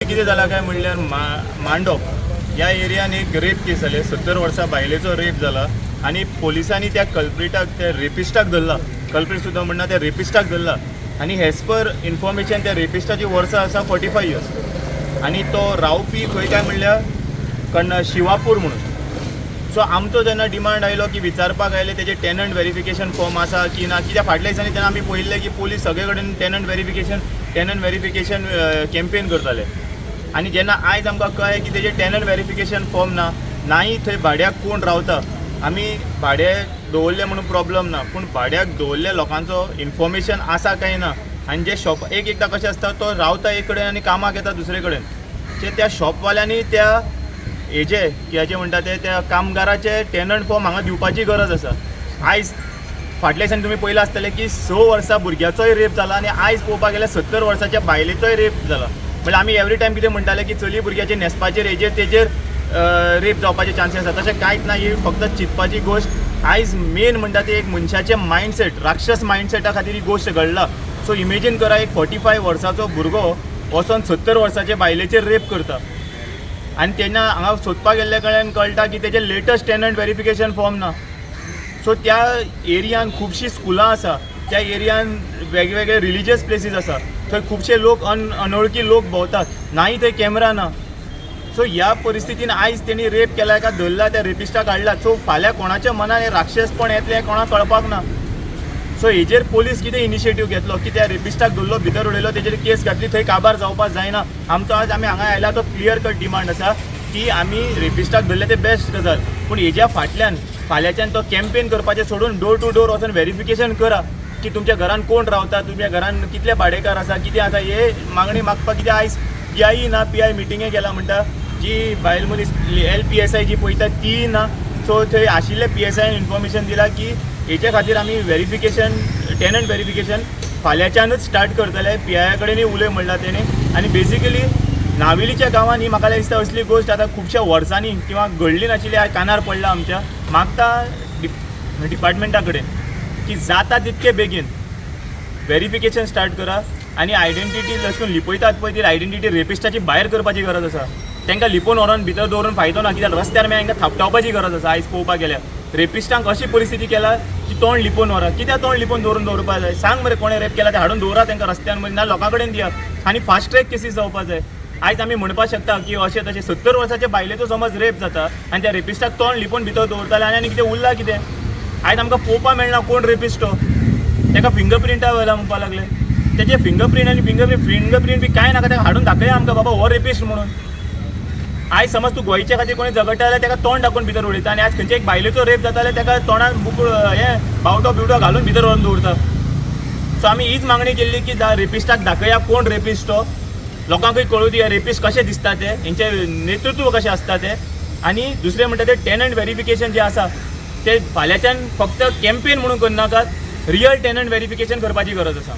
कितें जालां काय म्हणल्यार मांडोप ह्या एरियान एक रेप केस जाले. 70 वर्सां बायलेचो रेप जाला आनी पोलिसांनी त्या कल्प्रिटाक, त्या रेपिस्टाक धरला. कल्प्रीट सुद्दां म्हणना, त्या रेपिस्टाक धरला. आनी एज पर इन्फॉर्मेशन, त्या रेपिस्टाची वर्सां आसा 45 इयर्स आनी तो रावपी खंय काय म्हणल्यार कन्न शिवापूर म्हणून. सो आमचो जेन्ना डिमांड आयलो की विचारपाक आयले तेजे टेनंट वेरिफिकेशन फॉर्म आसा की ना, कित्याक फाटल्या दिसांनी तेन्ना आमी पळयल्लें की पोलीस सगळे कडेन tenant verification campaign करताले. आनी जेन्ना आयज आमकां कळ्ळें की तेजे टेनंट वेरिफिकेशन फॉर्म ना, नाय थंय भाड्याक कोण रावता. आमी भाडे दवरले म्हणून प्रॉब्लम ना, पूण भाड्याक दवरल्या लोकांचो इन्फॉर्मेशन आसा काय ना. आनी जे शॉप एक एकदां कशें आसता, तो रावता एक कडेन आनी कामाक येता दुसरे कडेन. ते त्या शॉपवाल्यांनी त्या हेजे कित्याचे म्हणटा ते त्या कामगाराचे टेनंट फॉर्म हांगा दिवपाची गरज आसा. आयज फाटल्या दिसांनी तुमी पळयलां आसतलें की 6 वर्सां भुरग्याचोय रेप जाला आनी आयज पळोवपाक गेल्यार 70 वर्साच्या बायलेचोय रेप जाला. म्हणल्यार आमी एवरी टायम कितें म्हणटाले की चली भुरग्याचे न्हेसपाचेर, हेजेर तेजेर रेप जावपाचे चान्सीस आसा. तशें कांयच ना, ही फक्त चिंतपाची गोश्ट. आयज मेन म्हणटा ते एक मनशाचें मायंडसेट, राक्षस मायंडसेटा खातीर ही गोश्ट घडला. सो इमेजीन करा, एक 45 वर्साचो भुरगो वचोन 70 वर्साचे बायलेचेर रेप करता आनी तेन्ना हांगा सोदपाक गेल्ले कडेन कळटा की तेजे लेटस्ट टेनंट वेरिफिकेशन फॉर्म ना. सो त्या एरियान खुबशीं स्कुलां आसा, त्या एरियान वेगवेगळे रिलिजियस प्लेसीस आसा, थंय खुबशे लोक अनवळखी लोक भोंवतात. नाय थंय कॅमेरा ना. सो ह्या परिस्थितीन आयज तेणी रेप केला का धरला, त्या रेपिस्टाक हाडला. सो फाल्यां कोणाच्या मनान हें राक्षसपण येतलें, कोणाक कळपाक ना. सो हेजेर पोलीस कितें इनिशिएटीव घेतलो की त्या रेपिस्टाक धरलो, भितर उडयलो, तेजेर केस घातली, थंय काबार जावपाक जायना. आमचो आज आमी हांगा आयला तो क्लियर कट डिमांड आसा की आमी रेपिस्टाक धरले ते बेस्ट गजाल, पूण हेज्या फाटल्यान फाल्यांच्यान तो कॅम्पेन करपाचें सोडून डोर टू डोर वचून वेरिफिकेशन करा की तुमच्या घरान कोण रावता, तुमच्या घरान कितले भाडेकार आसा, कितें आसा, हे मागणी मागपाक. कित्याक आयज पीआय ना, पीआय मिटिंगे गेला म्हणटा. जी बायल मनीस एल पी एस I जी पळयता ती ना. सो थंय आशिल्ले पीएसआयन इन्फॉर्मेशन दिला की हेचे खातीर आमी वेरिफिकेशन, टेनंट वेरिफिकेशन फाल्यांच्यानूच स्टार्ट करतले. पीआया कडेनूय उलय म्हणला तेणें. आनी बेसिकली नावेलीच्या गांवांनी म्हाका दिसता असली गोश्ट आतां खुबश्या वर्सांनी किंवा घडली नाशिल्ली, आयज कानार पडला आमच्या. मागता डिपार्टमेंटा कडेन की जाता तितके बेगीन वेरिफिकेशन स्टार्ट करा आनी आयडेंटिटी जशें करून लिपयतात पळय, ती आयडेंटिटी रेपिस्टाची भायर करपाची गरज आसा. तांकां लिपोवन व्हरोन भितर दवरून फायदो ना, कित्याक रस्त्यार मागीर तांकां थापटावपाची गरज आसा. आयज पळोवपाक गेल्यार रेपिस्टांक अशी परिस्थिती केला की तोंड लिपोवन व्हरा. कित्याक तोंड लिपोवन दवरून दवरपाक जाय? सांग मरे, कोणें रेप केला ते हाडून दवरा तांकां रस्त्यान मदीं, ना लोकां कडेन दिया आनी फास्ट ट्रॅक केसीस जावपाक जाय. आयज आमी म्हणपाक शकता की अशें तशें 70 वर्साच्या बायलेचो समज रेप जाता आनी त्या रेपिस्टाक तोंड लिपोवन भितर दवरताले आनी कितें उरला कितें? आयज आमकां पळोवपाक मेळना कोण रेपिस्ट तो. ताका फिंगरप्रिंटा व्हेला म्हणपाक लागले. तेजे फिंगरप्रिंट आनी फिंगरप्रिंट बी कांय नाका, ताका हाडून दाखया आमकां बाबा हो रेपिस्ट म्हणून. आयज समज तूं गोंयच्या खातीर कोणी झगडटा जाल्यार ताका तोंड दाखोवन भितर उडयता आनी आज खंयच्या एक बायलेचो रेप जाता जाल्यार ताका तोंडान बुकूळ हें बावटो बिवटो घालून भितर व्हरून दवरता. सो आमी हीच मागणी केल्ली की रेपिस्टाक दाखया कोण रेपिस्ट तो, लोकांकूय कळूं दी रेपिस्ट कशें दिसता ते, हेंचें नेतृत्व कशें आसता तें. आनी दुसरें म्हणटा ते टेनंट वेरिफिकेशन जें आसा ते फाल्यांच्यान फक्त कॅम्पेन म्हणून करनाकात, रियल टेनंट वेरिफिकेशन करपाची गरज आसा.